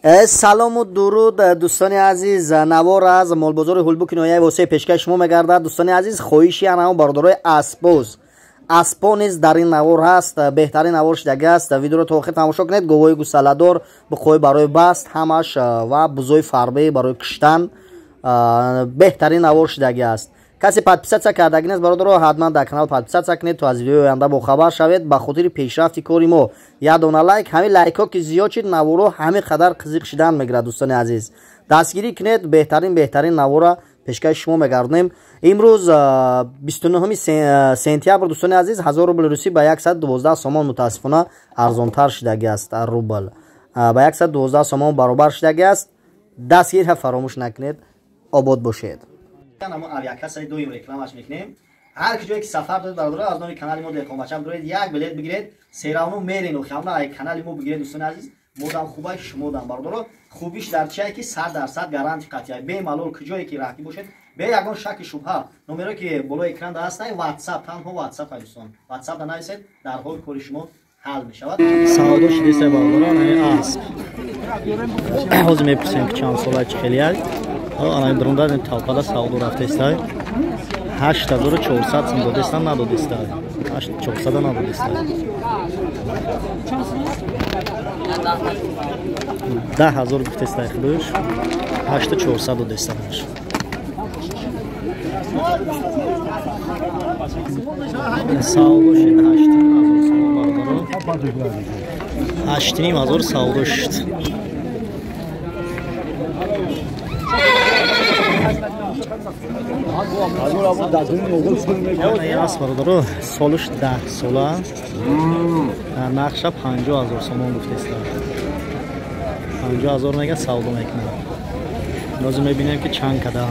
Салому дуруд, дӯстони азиз. Навор аз молбозори Ҳулбуки ноҳияи Восеъ пешкаши шумо мегардад. Дӯстони азиз, хоҳиши анао бародарои аспоз, аспо низ дар ин навор ҳаст. Беҳтарин навор шидаги аст. Видеоро то охир тамошо кунед. Говои гусаладор, буқҳои барои баст ҳамаш ва бузои фарбе барои киштан. Беҳтарин навор шидаги аст. Касе подписаться кардаги нест, бародаро, ҳатман дар канал подписаться кунед, то аз видеои оянда бохабар шавед. Ба хотири пешрафти кори мо як дона лайк, ҳамин лайкҳо ки зиёд шид, наворо ҳамин қадар қизиқ шидан мегирад. Дӯстони азиз, дастгирӣ кунед. Беҳтарин навора пешкаши шумо мегардонем. Имрӯз 29 сентябр, дӯстони азиз, 1000 рубли русӣ ба 112 сомон мутаассифона арзонтар шидаги аст. Рубл ба 112 сомон баробар шидаги аст. Дастгирӣ фаромӯш накунед. Обод бошед. Авиакассаи дуюм рекламаш мекунем. Ҳар ки ҷое ки сафар доред, бародаро, аз номи канали мо Деҳқонбачам доред, як билет бигиред, серавно мерен. Охамна ай канали мо бигиред, дӯстони азиз. Модам хубай, шумодам, бародаро. Хубиш дар чие ки 100% гаранти қатъия, бемалол куҷое ки раҳтӣ бошед, бе ягон шаки шубҳа. Номеро ки болои экран да ҳастай, WhatsApp, танҳо WhatsApp ай, дӯстон. WhatsApp да нависед, дар ҳол кори шумо ҳал мешавад. Савдо шидеста, бародарон, асп. Ҳозир мепурсем ки чанд сола, чӣ хеле аст. Ана дурунда талпада савдо рафтаистай. 8400 сум додестан, надодестай. 8400 надодестай. 10 000 гуфтестай худош, 8400 додестанаш. Савдо шид 8500 сум, бародаро. 8500 савдо шид. Аст, бародаро, солуш 10 сола, нақша 50 000 сомон гуфтеста. 50 000 мега савдо мекунад. Лозим мебинем ки чанд кадаам.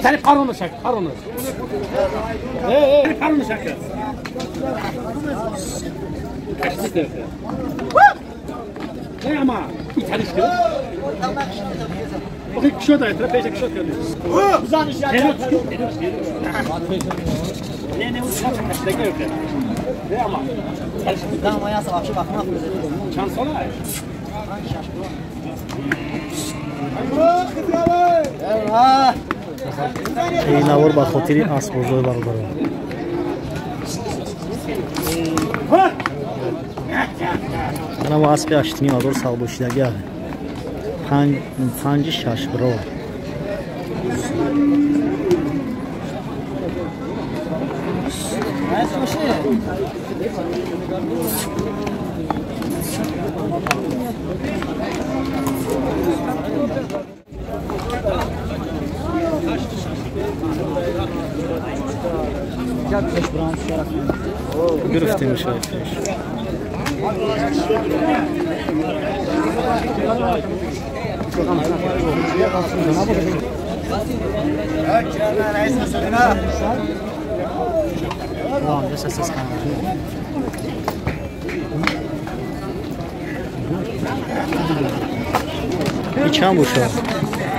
تاني قارون شك قارون ايه ايه قارون شك ايه ما يتعلش كده وخي كشوط ترى كشوط Ин навор ба хотири асбозой, бародарон. Анамо аспи 8500 савдо шидаги, панҷи шаш биро. Гирифтем шайфеш. Чанд боша?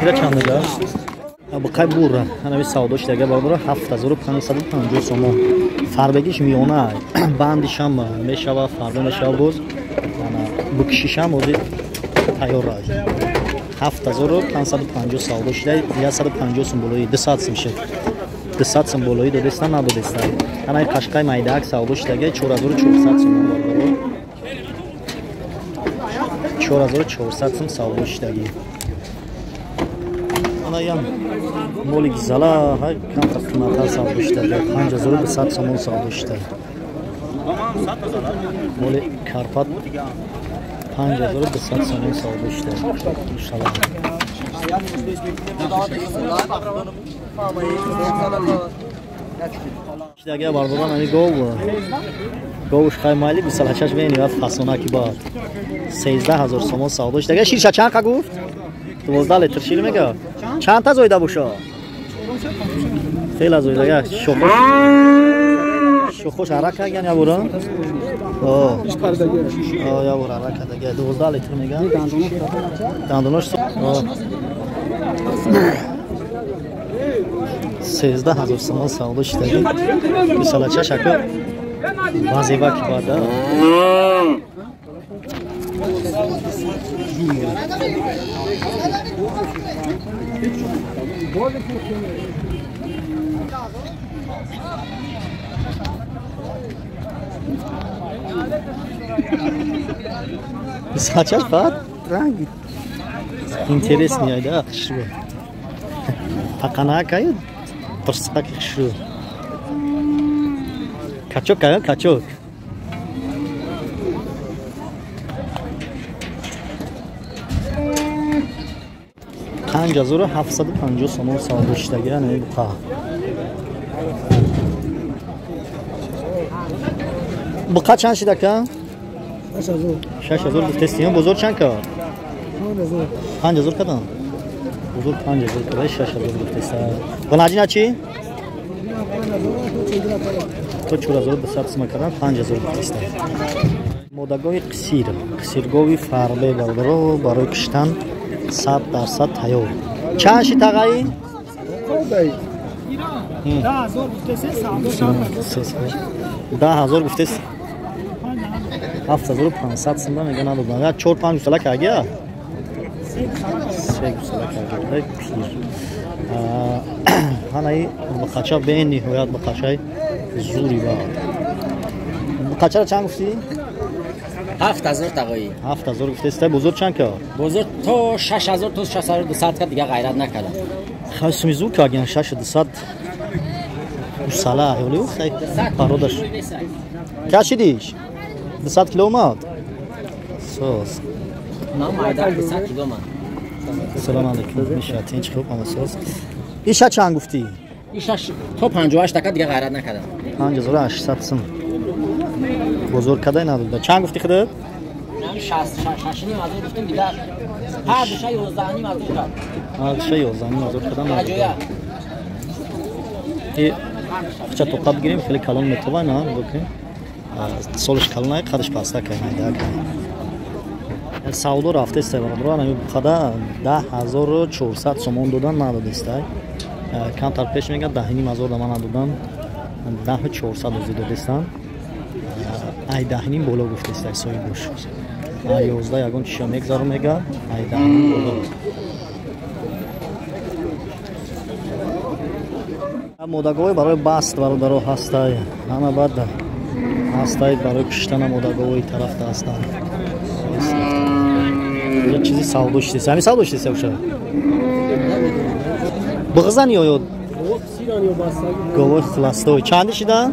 Ира чанд мега? Бақай бура. Ҳанави савдо шидага, бародаро, 7550 сомон. Фарбегиш миёна, бандишам мешава, фарбе мешава боз. Букишишам ҳозир тайёр аст. 7550 савдо шида, 150 сум болои, 200 сум шид. 200 сум болои додеста, надодеста. Ҳанаи қашқай майдаак савдо шидаги 4400 сомон, бародаро. 4400 сум савдо шидаги. Анаям моли гизала камтар қиматтар савдо шидаги, 5200 сомон савдо шида. Моли Карпат 5200 сомон савдо шида. Иншаллоҳ. Шидаги, бародарон, ани гов. Говш хай майли гусалачаш бениҳоят фасонаки бад. 13 000 сомон савдо шидаги. Ширша чанд қа гуфт? 12 литр шир мега. Чанд та зоида боша? Хеле зӯйдага шохош. Шохош ҳарак кардаган ябора. Ябора ҳарак кардага. 12 литр меган. Дандонош 13,000 сомон савдо шидаги. Гусалача шако вазева ки бада. Гусалачаш баъд ранги интересный айда хушрӯ. Тақанакаю тирсаки хушрӯ. Качок ая качок. 5750 сомон савдо шидаги ана буқа. Буқа чанд шидака? 6000. 6000 гуфтестиён бозор чанд кард? 5000 кардам. Бозор 5000 карда 6000 гуфтеста. Ғанаҷина чӣ? То 4200 сом кардам 5000 гуфтеста. Модагови қисир, қисиргови фарбе бародаро барои киштан 100% тайёр. Чанд ши тағаи? 10000 гуфтест. 7500 сомда мега надодам. Я 4-5 гусала кагия? 3 гусала кагия. Пир. Ҳанаи буқача бениҳоят буқачаи зури ба. Буқачаро чанд гуфтӣ? 7000 тағоӣ. 7000 гуфтест. Бозор чанд кард? Бозор то 6000 то 6200 кард, дига ғайрат накардам. Хай суми зур кардян 6200 гусала ҳолиу хай пародаш. Кашидиш? 200 кило омад? Соз. Ман майда 200 кило омад. Салом алейкум. Мешад ин чӣ хуб ама соз. Иша чанд гуфтӣ? Иша то 58 така дига ғайрат накардам. 5800 сом. Бозор кадай надода. Чанд гуфтӣ худат? 6 6.5 гуфтем дига. Ҳар душа 11.5 кард. Ҳар душа 11.5 кардам. И ча тоқа бигирем хеле калон метова на бикунем. Солиш калонай қадаш паста кай майда кай. Савдо рафтест бародаро ана буқада 10400 сомон додан надодестай. Камтар пеш мегӯяд 10500 да ман надодам. 10400 ози додестан. Ай 10.5 боло гуфтестай соҳибош. Ай 11 ягон чиша мегзару мега, ай 10.5 боло. Модагои барои баст бародаро ҳастай. Ҳама бад ҳастай барои киштана модагои тарафта ҳастанд. Я чизи савдо шидест. Ҳамин савдо шидест уша? Бғзан ё говои хиластой. Чанди шидан?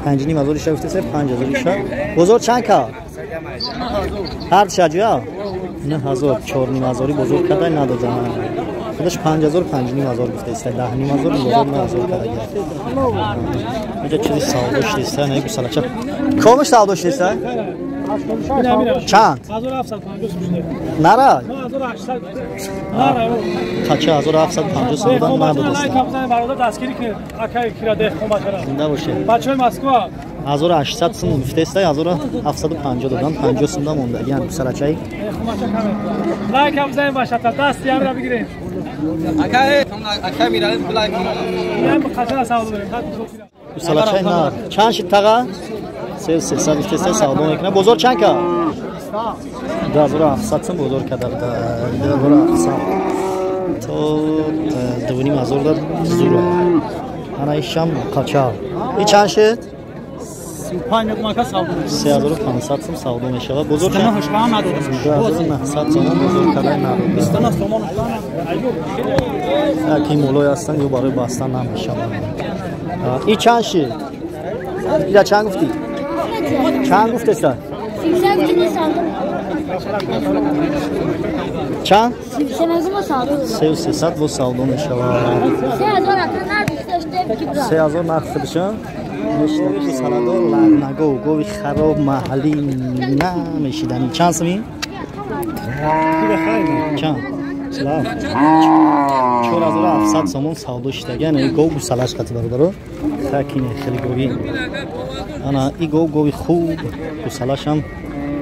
5.5 иша гуфтест, 5000 иша. Бозор чанд кард? Ҳар душа ҷоя? 9000, 4.5 бозор карда надоданд. Худаш 5000, 5.5 гуфтест, 10.5 бозор 9000 карда. Инҷа чизи савдо шидест, на гусалача. Комиш савдо шидест? Чанд? 1750. Нара? 1800. Нара. Қача 1750 сомон надодест. Зинда бошед. Бачаҳои Москва 1800 сом гуфтест, 1750 додан, 50 сом да монда. Яъне гусалачаи. Лайк ҳам бизанем башата, даст ямра бигирем. Акай миралем лайк. Ям қача савдо дорем. Гусалачаи нар. Чанд шид таға? 3300 гуфтест, савдо мекунад. Бозор чанд кард? 2700 сом бозор карда. 2700 то 2500 дад зур. Ана ишам қача. И чанд шид? 3500 сом савдо мешавад. Бозор чанд? 2900 сомон бозор карда надод. Яки молой ҳастанд ё барои бастан намешаванд. И чанд шид? Ира чанд гуфтӣ? Чанд гуфтеста? Чанд? 3300 бо савдо мешавад. 3000 нарх худша. Саладор лагнагов гови хароб маҳаллӣ намешидани. Чанд сомӣ? Чанд? 47 4700 сомон савдо шидаги. Ана гов гусалаш қати бародаро. Хакине хеле гови. Ана и гов гови хуб, гусалашам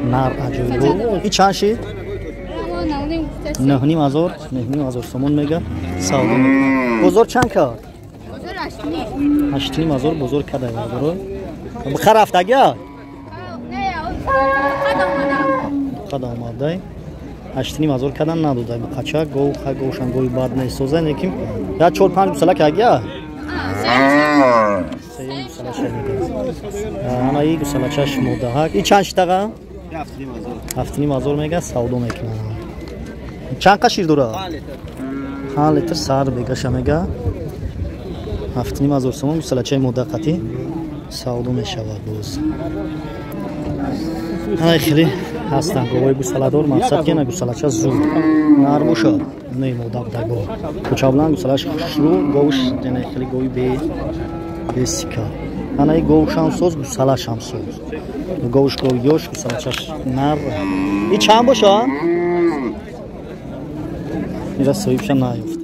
нар аҷоиб. И чанд шид? 9,5 9,5 сомон мега савдо мекунад. Бозор чанд кард? 8,5 бозор кадай бародаро. Бихар рафтагия? Қад омадай. 8,5 кадан надодай. Қача гов ха говшан гови бад несоза, лекин я 4-5 гусала кагия? Сеюм гусалаша мега. Ана и гусалачаш модаҳак. И чанд шитаға? 7,5 мега савдо мекунад. Чанд қа шир дорад? 5 литр сар бегаша мега. 7,5 сомон гусалачаи мода қатӣ савдо мешавад боз. Ана хеле ҳастанд говои гусаладор, мақсад ки ана гусалача зуд нар бошад. Не мода буда гов. Кӯчаблан гусалаш хушрӯ, говш яъне хеле гови бесика. Ана и говшам соз, гусалашам соз. Говш гов ёш, гусалачаш нар. И чанд бошад? Ира соҳибша наёфте.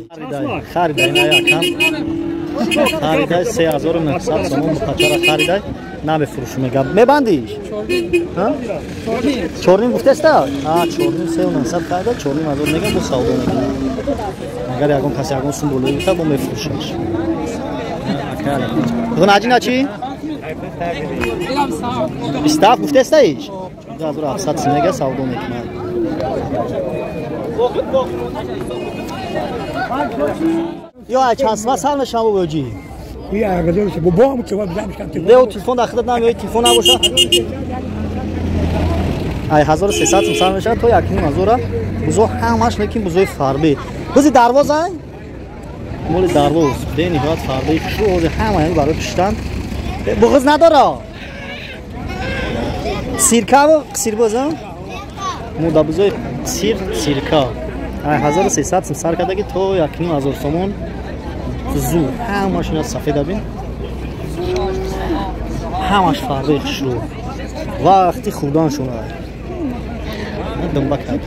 Харидай наякам. Харидай 3900 сомон муқачара харидай. Намефурӯшу мега. Мебандиш? 4,5 гуфтеста? 4,5 3900 харидай, 4,5 мега бо савдо мекунад. Агар ягон каси ягон сум болои гуфта, бо мефурӯшаш. Бугун аҷина чӣ? 27 гуфтеста иш? 2700 мега савдо мекунад. Ё ай чанд сма сар мешавам бо оҷи? Део телефон дар худат намеои, телефон набоша. Ай 1300 сум сар мешавад то 1500. Бузо ҳамаш лекин бузои фарбӣ. Бузи дарвоз ай? Моли дарвоз. Бениҳоят фарбӣ хушрӯ, ҳозир ҳама яъне барои куштан. Буғиз надора? Сиркаву сирбоз а? Мода бузои сир сирка. Ай 1300 сум сар кардаги то 1500 сомон. Зур ҳамаш ина сафеда бин, ҳамаш фарбе хушрӯ, вақти хӯрданшон думба кард.